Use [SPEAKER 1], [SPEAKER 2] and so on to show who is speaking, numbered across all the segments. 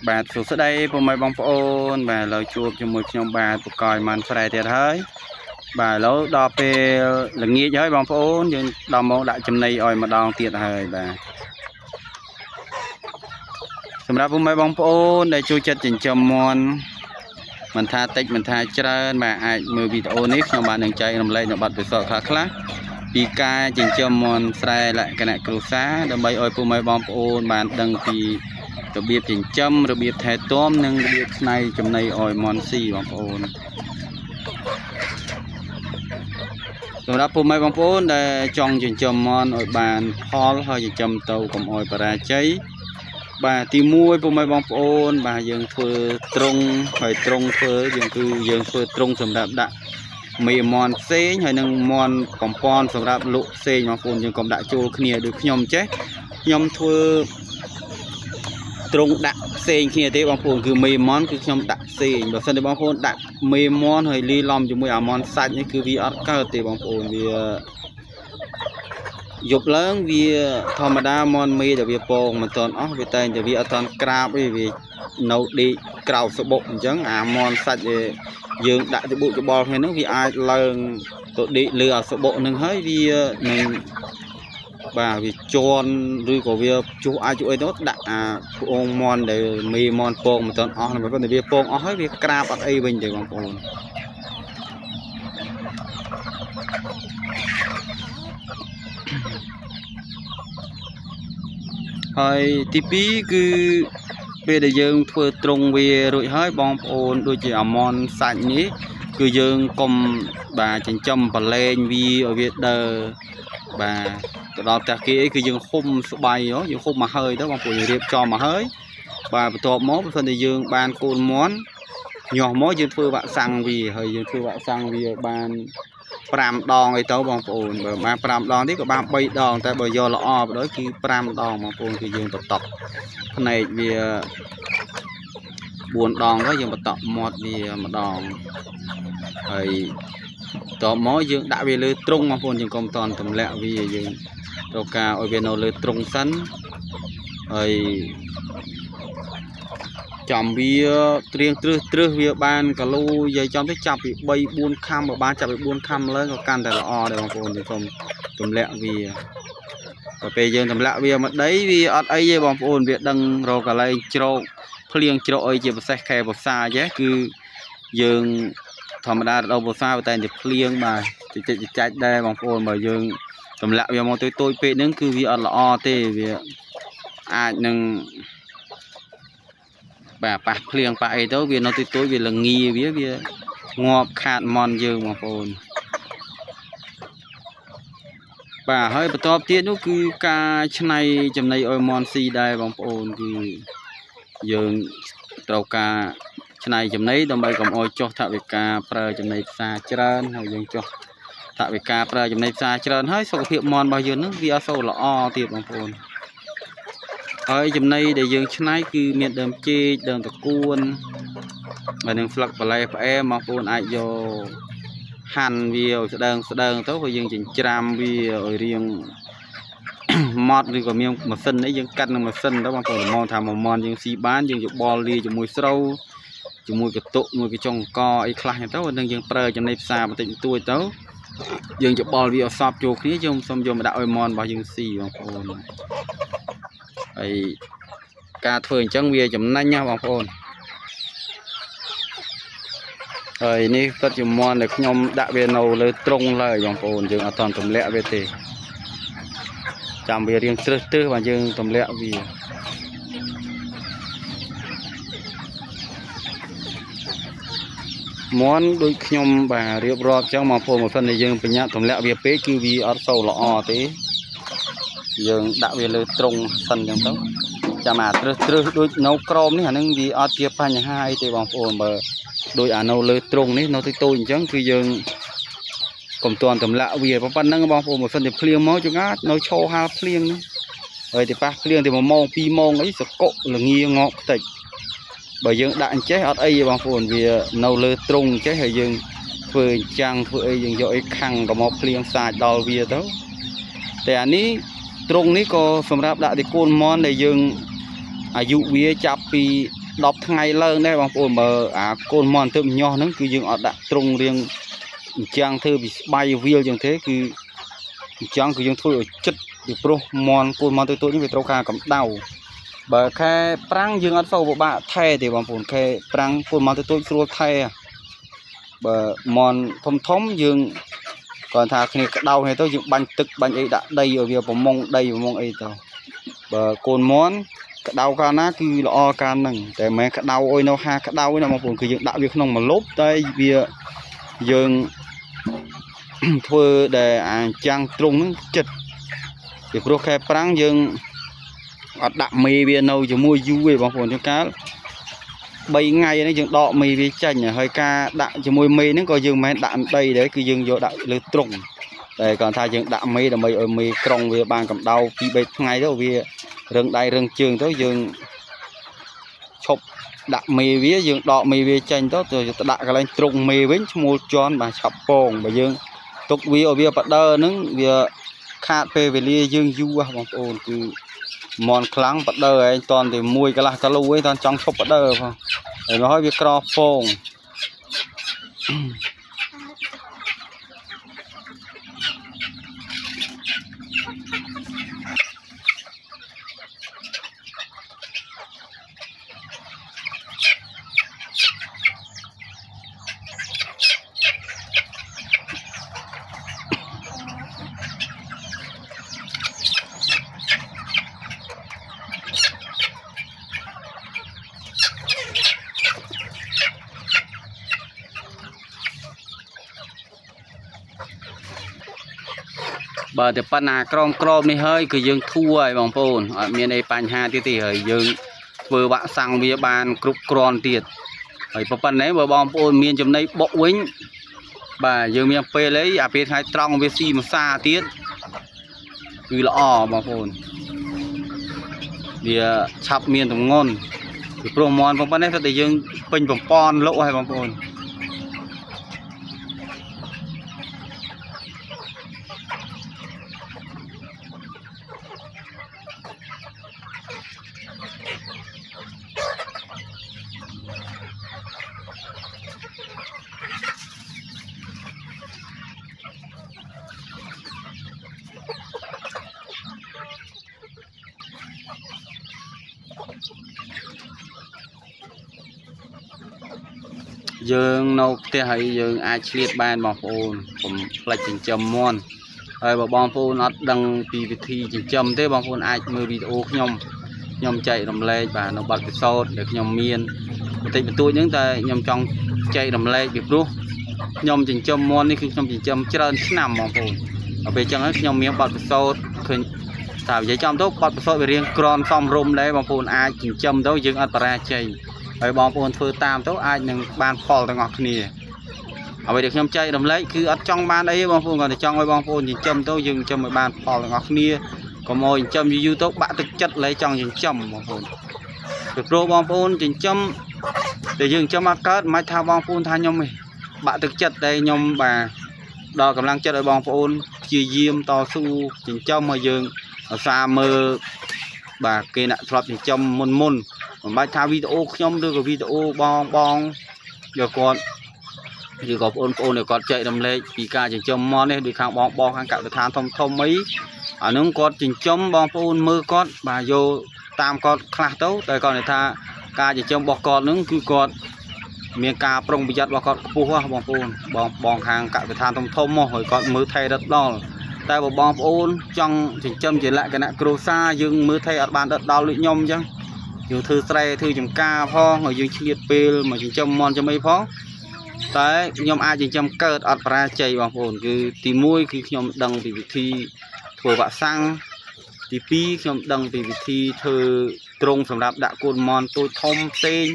[SPEAKER 1] បាទសួស្តីពុកម៉ែបងប្អូនបាទឥឡូវជួបជាមួយខ្ញុំបាទបកយម៉ាន់ស្រែទៀតហើយបាទឥឡូវដល់ពេលល្ងាចហើយបងប្អូនយើងដល់មកដាក់ចំណីឲ្យម្ដងទៀតហើយបាទសម្រាប់ពុកម៉ែបងប្អូនដែលចូលចិត្តចិញ្ចឹមមាន់មិនថាតិចមិនថាច្រើនបាទអាចមើលវីដេអូនេះខ្ញុំបាទនឹងចែករំលែកនៅបទពិសោធន៍ខ្លះៗពីការចិញ្ចឹមមាន់ស្រែលក្ខណៈគ្រួសារដើម្បីឲ្យពុកម៉ែបងប្អូនបានដឹងពីរបៀបចិញ្ចឹមរបៀបថែទាំនិងរបៀបច្នៃចំណីឲ្យមាន់ស៊ីបងប្អូនសម្រាប់ពុកម៉ែបងប្អូនដែលចង់ចិញ្ចឹមមាន់ឲ្យបានផលហើយចិញ្ចឹមទៅកុំឲ្យបរាជ័យបាទទី1ពុកម៉ែបងប្អូនបាទយើងធ្វើត្រង់ហើយត្រង់ធ្វើយើងគឺយើងធ្វើត្រង់សម្រាប់ដាក់មេមាន់ផ្សេងហើយនឹងមាន់កំប៉ុនសម្រាប់លក់ផ្សេងបងប្អូនយើងកុំដាក់ចូលគ្នាដូចខ្ញុំចេះខ្ញុំធ្វើត្រង់ដាក់ផ្សេងគ្នាទេបងប្អូនគឺមេមាន់គឺខ្ញុំដាក់ផ្សេងបើសិនជាបងប្អូនដាក់មេមាន់ហើយលាយឡំជាមួយអាមាន់សាច់នេះគឺវាអត់កើតទេបងប្អូនវាយប់ឡើងវាធម្មតាមាន់មេដែលវាពងមិនទាន់អស់វាតែងតែវាអត់ទាន់ក្រាបទេវានៅដេកក្រៅស្បុកអញ្ចឹងអាមាន់សាច់ឯយើងដាក់ច្បុកច្បល់គ្នាហ្នឹងវាអាចឡើងទៅដេកលើអាស្បុកហ្នឹងហើយវានឹងបាទវាជន់ឬក៏វាជួសអាចជួយអីទៅដាក់អាពងមាន់ដែលមេមាន់ពងមិនទាន់អស់ហ្នឹងប៉ុន្តែវាពងអស់ហើយវាក្រាបអត់អីវិញទេបងប្អូនហើយទី2គឺពេលដែលយើងធ្វើត្រង់វារួចហើយបងប្អូនដូចជាអាម៉នសាច់នេះគឺយើងកុំបាទចិញ្ចឹមប្រឡែងវាឲ្យវាដើរបាទទៅដល់ផ្ទះគេអីគឺយើងហុំស្បៃយើងហុំមកហើយទៅបងប្អូនយើងរៀបចំមកហើយបាទបន្ទាប់មកបើសិនជាយើងបានកូនមាន់ញាស់មកយើងធ្វើវ៉ាក់សាំងវាហើយយើងធ្វើវ៉ាក់សាំងវាបាន5ដងអីទៅបងប្អូនបើបាន5ដងនេះក៏បាន3ដងតែបើយកល្អបណ្ដោយគឺ5ដងបងប្អូនគឺយើងបន្តក់ភ្នែកវា4ដងទៅយើងបន្តក់មាត់វាម្ដងហើយតមកយើងដាក់វាលើទ្រុងបងប្អូនយើងកុំតន់ទម្លាក់វាយើងត្រូវការឲ្យវានៅលើទ្រុងសិនហើយចាំវាត្រៀងទ្រឹសទ្រឹសវាបានគីឡូនិយាយចំទៅចាប់ពី3 4ខាំបើបានចាប់ពី4ខាំឡើងក៏កាន់តែល្អដែរបងប្អូនយើងសូមទម្លាក់វាដល់ពេលយើងទម្លាក់វាមកដីវាអត់អីទេបងប្អូនវាដឹងរកកន្លែងជ្រោកភ្លៀងជ្រោកអីជាពិសេសខែវស្សាចេះគឺយើងធម្មតារដូវវស្សាវាតែងតែភ្លៀងបាទតិចតិចចាច់ដែរបងប្អូនបើយើងទម្លាក់វាមកតូចៗពេកហ្នឹងគឺវាអត់ល្អទេវាអាចនឹងបាទប៉ះភ្លៀងប៉ះអីទៅវានៅតូចៗវាលងាវាងាប់ខាតមន់យើងបងប្អូនបាទហើយបន្ទាប់ទៀតនោះគឺការច្នៃចំណីឲ្យមន់ស៊ីដែរបងប្អូនគឺយើងត្រូវការច្នៃចំណីដើម្បីកុំឲ្យចុះថវិកាប្រើចំណីផ្សារច្រើនហើយយើងចុះថវិកាប្រើចំណីផ្សារច្រើនហើយសុខភាពមន់របស់យើងនឹងវាអត់សូវល្អទៀតបងប្អូនហើយចំណីដែលយើងច្នៃគឺមានដើមចេកដើមតកួនហើយនឹងស្លឹកបន្លែផ្អែមបងប្អូនអាចយកហាន់វាឲ្យស្ដើងស្ដើងទៅហើយយើងចិញ្ច្រាំវាឲ្យរៀងម៉ត់ឬក៏មានម៉ាស៊ីនអីយើងកាត់នឹងម៉ាស៊ីនទៅបងប្អូនល្មមថាមួយមន់យើងស៊ីបានយើងយោបល់លាយជាមួយស្រូវជាមួយកតុកមួយកញ្ចុងកអីខ្លះហ្នឹងទៅនឹងយើងប្រើចំណីផ្សារបន្តិចបន្តួចទៅយើងយោបល់វាឲ្យសពចូលគ្នាយើងសូមយកមកដាក់ឲ្យមន់របស់យើងស៊ីបងប្អូនហើយការធ្វើអញ្ចឹងវាចំណេញណាបងប្អូនហើយនេះពិតជាមន់ដែលខ្ញុំដាក់វានៅលើទ្រុងឡើយបងប្អូនយើងអត់ទាន់ទម្លាក់វាទេចាំវារៀងទ្រឹសទ្រឹសបាទយើងទម្លាក់វាមន់ដូចខ្ញុំបាទរៀបរាប់ចឹងបងប្អូនបើសិនជាយើងបញ្ញាទម្លាក់វាពេកគឺវាអត់សូវល្អទេយើងដាក់វាលើទ្រុងសិនចឹងទៅចាំអាទ្រឹសទ្រឹសដូចនៅក្រោមនេះអានឹងវាអត់ជាបញ្ហាអីទេបងប្អូនបើដូចអានៅលើទ្រុងនេះនៅតូចៗអញ្ចឹងគឺយើងកុំទាន់ទម្លាក់វាប៉ុណ្្នឹងបងប្អូនបើសិនជាភ្លៀងមកចង្អាតនៅឈរហាលភ្លៀងហ្នឹងហើយទៅប៉ះភ្លៀងទៅ1ម៉ោង2ម៉ោងអីសកុលងាងក់ខ្ទេចបើយើងដាក់អញ្ចេះអត់អីទេបងប្អូនវានៅលើទ្រុងអញ្ចេះហើយយើងធ្វើអញ្ចាំងធ្វើអីយើងយកអីខាំងក៏មកភ្លៀងសាចដល់វាទៅតែអានេះទ្រុងនេះក៏សម្រាប់ដាក់ទីកូនមន់ដែលយើង អាយុវាចាប់ពី10ថ្ងៃឡើងដែរបងប្អូនបើអាកូនមន់ទើបញាស់ហ្នឹងគឺយើងអត់ដាក់ទ្រុងរៀងអញ្ចឹងធ្វើពីស្បៃវាលអញ្ចឹងទេគឺអញ្ចឹងគឺយើងធ្វើឲ្យចិត្តពីព្រោះមន់កូនមន់តូចៗនេះវាត្រូវការកម្ដៅបើខែប្រាំងយើងអត់សូវពិបាកថែទេបងប្អូនខែប្រាំងកូនមន់តូចៗស្រួលថែបើមន់ធំធំយើងគាត់ថាគ្នាក្តៅហើយទៅយើងបាញ់ទឹកបាញ់អីដាក់ដីឲ្យវាប្រមងដីប្រមងអីទៅបើកូនមន់ក្តៅកាលណាគឺល្អកាលហ្នឹងតែមិនមែនក្តៅអុយនៅហាក្តៅទេណាបងប្អូនគឺយើងដាក់វាក្នុងម្លប់តែវាយើង ធ្វើដែលអាចាំងទ្រុងហ្នឹងចិត្តពីព្រោះខែប្រាំងយើងអត់ដាក់មេវានៅជាមួយយូរទេបងប្អូនជួនកាល3ថ្ងៃនេះយើងដកមេវាចេញហើយការដាក់ជាមួយមេហ្នឹងក៏យើងមិនមែនដាក់ដីដែរគឺយើងយកដាក់លើទ្រុងតែគាត់ថាយើងដាក់មេដើម្បីឲ្យមេក្រុងវាបានកម្ដៅ2 3ថ្ងៃទៅវារឹងដៃរឹងជើងទៅយើងឈប់ដាក់មេវាយើងដកមេវាចេញទៅទៅដាក់កន្លែងទ្រុងមេវិញឈ្មោលជន់បាទឆាប់ពងបើយើងទុកវាឲ្យវាបដើហ្នឹងវាខាតពេលវេលាយើងយូរហ៎បងប្អូនគឺមន់ខ្លាំងបដើឯងតន់តែ1កន្លះគីឡូឯងតន់ចង់ឈប់បដើផងហើយមកហើយវាក្រពង បើតែប៉ុណ្ណាក្រមក្រមនេះហើយគឺយើងធួហើយបងប្អូនអត់មានអីបញ្ហាទៀតទេហើយយើងធ្វើវ៉ាក់សាំងវាបានគ្រប់គ្រាន់ទៀតហើយប៉ុណ្ណេះបើបងប្អូនមានចំណីបុកវិញបាទយើងមានពេលអីអាពេលថ្ងៃត្រង់វាស៊ីម្សាទៀតគឺល្អបងប្អូនវាឆាប់មានទម្ងន់ពីព្រោះមន់ប៉ុណ្ណេះតែយើងពេញបំពន់លក់ហើយបងប្អូនយើងនៅផ្ទះហើយយើងអាចឆ្លៀតបានបងប្អូនកុំភ្លេចចិញ្ចឹមមាន់ហើយបើបងប្អូនអត់ដឹងពីវិធីចិញ្ចឹមទេបងប្អូនអាចមើលវីដេអូខ្ញុំខ្ញុំចែករំលែកបាទនៅបទពិសោធន៍ដែលខ្ញុំមានបន្តិចបន្តួចហ្នឹងតែខ្ញុំចង់ចែករំលែកពីព្រោះខ្ញុំចិញ្ចឹមមាន់នេះគឺខ្ញុំចិញ្ចឹមច្រើនឆ្នាំបងប្អូនដល់ពេលអញ្ចឹងហើយខ្ញុំមានបទពិសោធន៍ឃើញថានិយាយចំទៅបទពិសោធន៍វារៀងក្រនសមរម្យដែរបងប្អូនអាចចិញ្ចឹមទៅយើងអត់បរាជ័យហើយបងប្អូនធ្វើតាមទៅអាចនឹងបានផលទាំងអស់គ្នាអ្វីដែលខ្ញុំចែករំលែកគឺអត់ចង់បានអីទេបងប្អូនគ្រាន់តែចង់ឲ្យបងប្អូនចិញ្ចឹមទៅយើងចិញ្ចឹមឲ្យបានផលទាំងអស់គ្នាកុំឲ្យចិញ្ចឹមយូរៗទៅបាក់ទឹកចិត្តលែងចង់ចិញ្ចឹមបងប្អូនពីព្រោះបងប្អូនចិញ្ចឹមតែយើងចិញ្ចឹមអត់កើតមិនថាបងប្អូនថាខ្ញុំទេបាក់ទឹកចិត្តតែខ្ញុំបាទដល់កម្លាំងចិត្តឲ្យបងប្អូនព្យាយាមតស៊ូចិញ្ចឹមឲ្យយើងឧស្សាហ៍មើលបាទគេអ្នកធ្លាប់ចិញ្ចឹមមុនមុនមិនបាច់ថាវីដេអូខ្ញុំឬក៏វីដេអូបងបងយកគាត់ឬក៏បងប្អូនដែលគាត់ចែករំលែកពីការចិញ្ចឹមមាន់នេះដូចខាងបងបងខាងកសិដ្ឋានធំធំអីអានឹងគាត់ចិញ្ចឹមបងប្អូនមើលគាត់បាទយកតាមគាត់ខ្លះទៅតែគាត់និយាយថាការចិញ្ចឹមរបស់គាត់នឹងគឺគាត់មានការប្រុងប្រយ័ត្នរបស់គាត់ខ្ពស់ហ៎បងប្អូនបងបងខាងកសិដ្ឋានធំធំមកហើយគាត់មើលថែរត់ដល់តែបើបងប្អូនចង់ចិញ្ចឹមជាលក្ខណៈគ្រួសារយើងមើលថែអត់បានដិតដល់ដូចខ្ញុំអញ្ចឹងយើងធ្វើស្រែធ្វើចំការផងហើយយើងឆ្លៀតពេលមកចិញ្ចឹមមាន់ចំអីផងតែខ្ញុំអាចចិញ្ចឹមកើតអត់បរាជ័យបងប្អូនគឺទី1គឺខ្ញុំដឹងពីវិធីធ្វើវ៉ាក់សាំងទី2ខ្ញុំដឹងពីវិធីធ្វើទ្រុងសម្រាប់ដាក់កូនមាន់តូចធំផ្សេង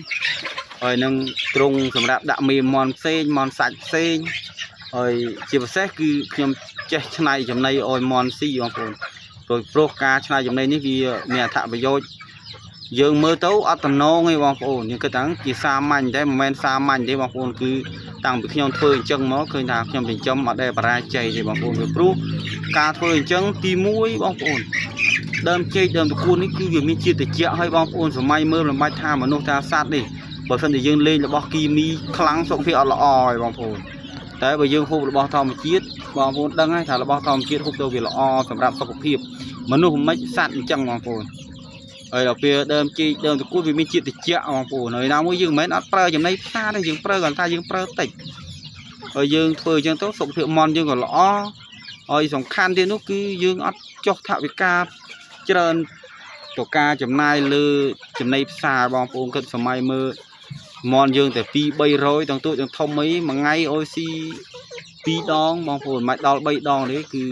[SPEAKER 1] ហើយនឹងទ្រុងសម្រាប់ដាក់មេមាន់ផ្សេងមាន់សាច់ផ្សេងហើយជាពិសេសគឺខ្ញុំចេះច្នៃចំណីឲ្យមាន់ស៊ីបងប្អូនព្រោះការច្នៃចំណីនេះវាមានអត្ថប្រយោជន៍យើងមើលទៅអត់តំណងទេបងប្អូនយើងគិតថាជាសាមញ្ញតែមិនមែនសាមញ្ញទេបងប្អូនគឺតាំងពីខ្ញុំធ្វើអញ្ចឹងមកឃើញថាខ្ញុំចិញ្ចឹមអត់ដែលបរាជ័យទេបងប្អូនព្រោះការធ្វើអញ្ចឹងទី1បងប្អូន ដើមចេកដើមតកួននេះគឺវាមានជាតិត្រជាក់ឲ្យបងប្អូនសម័យមើលមិនបាច់ថាមនុស្សថាសត្វនេះបើសិនជាយើងលេងរបស់គីមីខ្លាំងសុខភាពអត់ល្អហើយបងប្អូនតែបើយើងហូបរបស់ធម្មជាតិបងប្អូនដឹងហើយថារបស់ធម្មជាតិហូបទៅវាល្អសម្រាប់សុខភាពមនុស្សមិនសត្វអញ្ចឹងបងប្អូនហើយដល់ពេលដើមចេកដើមតកួនវាមានជាតិត្រជាក់បងប្អូនហើយណាមួយយើងមិនមែនអត់ប្រើចំណីផ្សារទេយើងប្រើគាត់ថាយើងប្រើតិចហើយយើងធ្វើអញ្ចឹងទៅសុខភាពមន់យើងក៏ល្អហើយសំខាន់ទៀតនោះគឺយើងអត់ចុះថវិកាច្រើនទៅការចំណាយលើចំណីផ្សារបងប្អូនគិតសម័យមើលមន់យើងតែ2 300ទាំងទូចទាំងធំអីមួយថ្ងៃអុយស៊ី2ដងបងប្អូនមិនដល់3ដងទេគឺ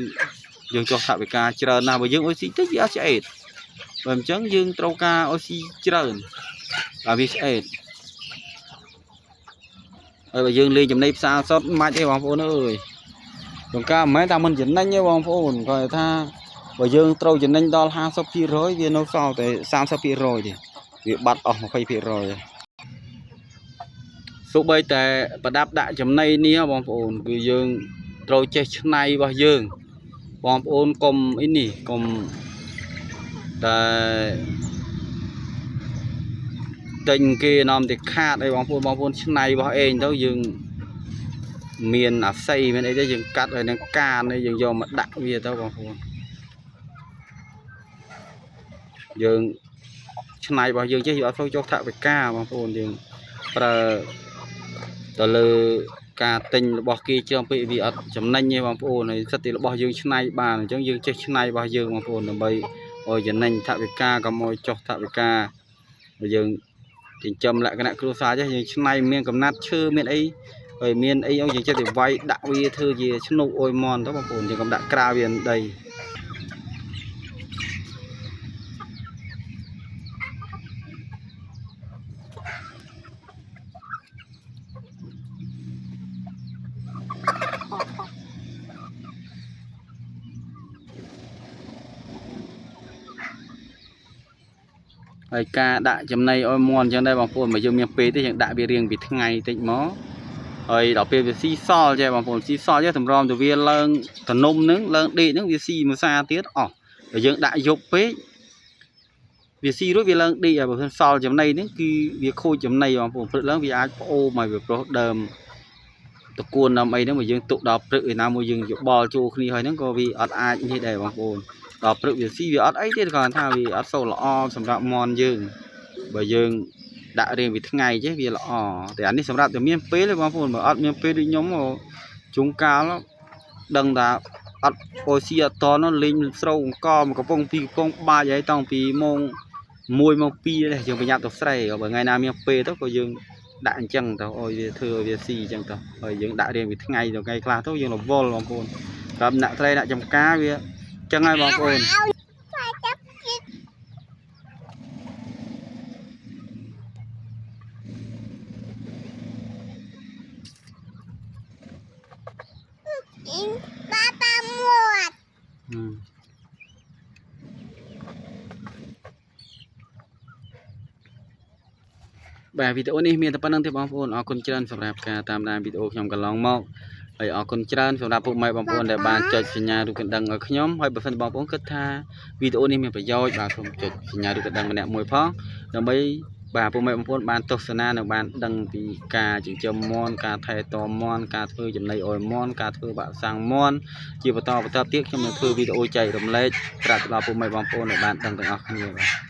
[SPEAKER 1] យើងចុះថវិកាច្រើនណាស់បើយើងអុយស៊ីតិចវាអត់ឆ្អែតបើអញ្ចឹងយើងត្រូវការអុយស៊ីច្រើនបើវាឆ្អែតហើយបើយើងលេងចំណីផ្សារសុទ្ធមិនបាច់ទេបងប្អូនអើយចង្ការមិនមែនថាមិនចំណេញទេបងប្អូនគាត់ថាបើយើងត្រូវចំណេញដល់50%វានៅសល់តែ30%ទេវាបាត់អស់20%ហើយសូម្បីតែប្រដាប់ដាក់ចំណីនេះបងប្អូនគឺយើងត្រូវចេះឆ្នៃរបស់យើងបងប្អូនកុំអីនេះកុំតែទិញគេនាំតែខាតអីបងប្អូនបងប្អូនឆ្នៃរបស់ឯងទៅយើងមានអាស័យមានអីទៅយើងកាត់ឲ្យនឹងកានយើងយកមកដាក់វាទៅបងប្អូនយើងឆ្នៃរបស់យើងចេះយើងអត់សូវចុះថវិកាបងប្អូនយើងប្រើទៅលើការទិញរបស់គេច្រើនពេកវាអត់ចំណេញទេបងប្អូនហើយសិតតែរបស់យើងឆ្នៃបានអញ្ចឹងយើងចេះឆ្នៃរបស់យើងបងប្អូនដើម្បីឲ្យចំណេញថវិកាកុំឲ្យចុះថវិកាបើយើងចិញ្ចឹមលក្ខណៈគ្រួសារចេះយើងឆ្នៃមានកំណាត់ឈើមានអីហើយមានអីឲ្យយើងចេះតែវាយដាក់វាធ្វើជាឆ្នុកអុយមន់ទៅបងប្អូនយើងកុំដាក់ក្រាវាដីហើយការដាក់ចំណីឲ្យមន់អញ្ចឹងដែរបងប្អូនបើយើងមានពេលទេយើងដាក់វារៀងពីថ្ងៃតិចមកហើយដល់ពេលវាស៊ីសល់ចេះបងប្អូនស៊ីសល់ចេះតម្រាំទៅវាឡើងតំនំហ្នឹងឡើងដេកហ្នឹងវាស៊ីមួយសាទៀតអស់បើយើងដាក់យប់ពេកវាស៊ីរួចវាឡើងដេកហើយបើមិនសល់ចំណីហ្នឹងគឺវាខូចចំណីបងប្អូនព្រឹកឡើងវាអាចផ្អូមហើយវាប្រុសដើមតកួនដើមអីហ្នឹងបើយើងទុកដល់ព្រឹកឯណាមួយយើងយោបល់ចូលគ្នាហើយហ្នឹងក៏វាអត់អាចនេះដែរបងប្អូនដល់ព្រឹកវាស៊ីវាអត់អីទេគ្រាន់ថាវាអត់សូវល្អសម្រាប់មន់យើងបើយើងដាក់រៀងពីថ្ងៃចេះវាល្អតែអានេះសម្រាប់តែមានពេលទេបងប្អូនបើអត់មានពេលដូចខ្ញុំជួនកាលដឹងថាអត់អុយស៊ីអត់តនោះលេងស្រូវអង្គមកកំប៉ុងពីរកំប៉ុងបាចហើយតាំងពីម៉ោង1ម៉ោង2ដែរយើងប្រញាប់ទៅស្រែបើថ្ងៃណាមានពេលទៅក៏យើងដាក់អញ្ចឹងទៅឲ្យវាធ្វើឲ្យវាស៊ីអញ្ចឹងទៅហើយយើងដាក់រៀងពីថ្ងៃទៅថ្ងៃខ្លះទៅយើងរវល់បងប្អូនសម្រាប់អ្នកស្រែអ្នកចំការវាអញ្ចឹងហើយបងប្អូន
[SPEAKER 2] Papa muat.
[SPEAKER 1] បាទវីដេអូនេះមានតែប៉ុណ្្នឹងទេបងប្អូនអរគុណច្រើនសម្រាប់ការតាមដានវីដេអូខ្ញុំកន្លងមកហើយអរគុណច្រើនសម្រាប់ពុកម៉ែបងប្អូនដែលបានចុចសញ្ញារូបកណ្ដឹងឲ្យខ្ញុំហើយបើសិនបងប្អូនគិតថាវីដេអូនេះមានប្រយោជន៍បាទសូមចុចសញ្ញារូបកណ្ដឹងម្នាក់មួយផងដើម្បីបាទពុកម៉ែបងប្អូនបានទស្សនានិងបានដឹងពីការចិញ្ចឹមមាន់ការថែទាំមាន់ការធ្វើចំណីឲ្យមាន់ការធ្វើបាក់សាំងមាន់ជាបន្តបន្តទៀតខ្ញុំនឹងធ្វើវីដេអូចែករំលែកប្រាប់ដល់ពុកម៉ែបងប្អូនឲ្យបានដឹងទាំងអស់គ្នាបាទ